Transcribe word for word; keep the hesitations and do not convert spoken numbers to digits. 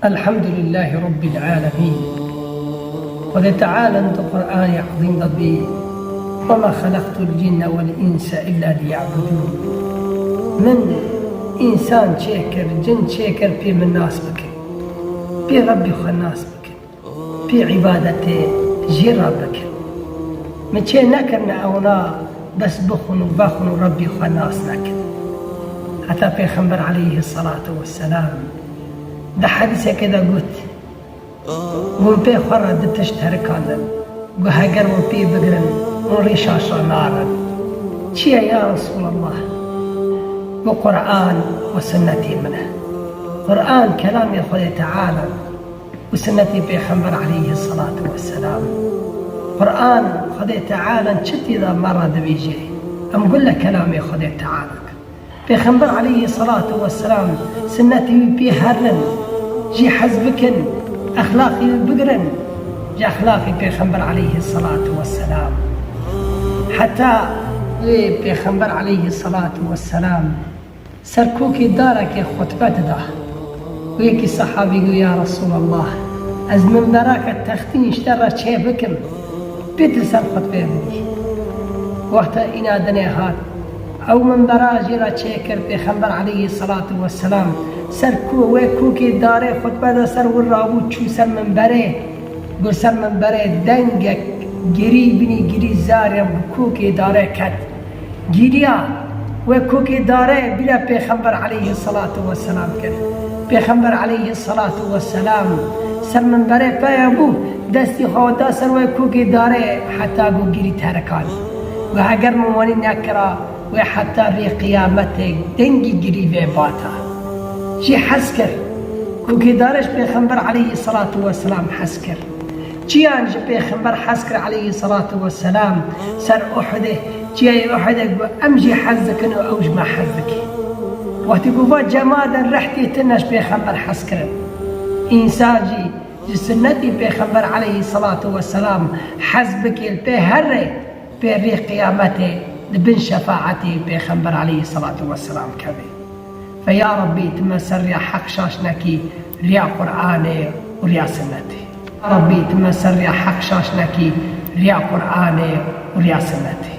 Elhamdulillahî Rabbil Alemîn. Xwedê Teala di Qur'anê Ezîm de dibê, "Ve ma xelaqtul cinne vel inse illa liya'budûn." Min însan çêkir, cin çêkir, pê min nas bikin. Pê Rebbî xwe nas bikin. Pê îbadetê jê re bikin. Min çê nekirine ewna bes bixwin û vexwin û Rebbî xwe nas nekin. Heta Pêxember aleyhisselatu vesselam di hedîsekê de got, Hûn pê xwe re du tişt terikandin, ku heger hûn pê bigirin, hûn rîşa şa narin. Çi ye ya Resûlallah? Got, Qur'an û sunnetê min e. Qur'an kelamê Xwedê Teala û sunnetê Pêxember aleyhisselatu vesselam. Qur'an Xwedê Teala çi tê de me re dibêje, em gule kelamê Xwedê Teala. Pêxember aleyhisselatu vesselam sunnetê wî pê herin, jê hez bikin, exlaqê wî bigirin, ji exlaqê Pêxember aleyhisselatu vesselam. Heta wê Pêxember aleyhisselatu vesselam ser kokê darekê xutbe dida. Wê yekî sehabî got, Ya Resûlallah, ez minberake textîn ji te re çê bikim, pê tu ser xutbê bidî. Wexta îna dinê hat, ew minbera jê re çêkir, Pêxember aleyhisselatu vesselam ser ku wê kokê darê xutbe de ser wir rabû, çû ser minberê, got ser minberê dengek girî, binî girî zarê bi kokê darê ket. Giriya, wê kokê darê bîra Pêxember aleyhisselatu vesselam kir. Pêxember aleyhisselatu vesselam ser minberê peye bû, destî xwe da ser wê kokê darê heta ku girî terikan. Got heger min wanî nekira, wê heta rê qiyametê dengî girî vê bata. Jê hez kir. Kokê darê ji Pêxember aleyhisselatu vesselam hez kir. Çiyan ji Pêxember hez kir aleyhisselatu vesselam ser Uhudê, çiyayê Uhudê, got, em jî hez dikin û ew ji me hez dike. Wextî ku va cemaden reh tê tune ji Pêxember hez kirin. Însan jî ji sunnetê Pêxember aleyhisselatu vesselam hez bike, pê herre, pê rê qiyametê di bin şefaetê Pêxember aleyhisselatu vesselam keve. Fe ya Rebbî, tu me ser riya heq şaş nekî, riya Qur'anê û riya sunnetê. Ya Rebbî, tu me ser riya heq şaş nekî, riya Qur'anê û riya sunnetê.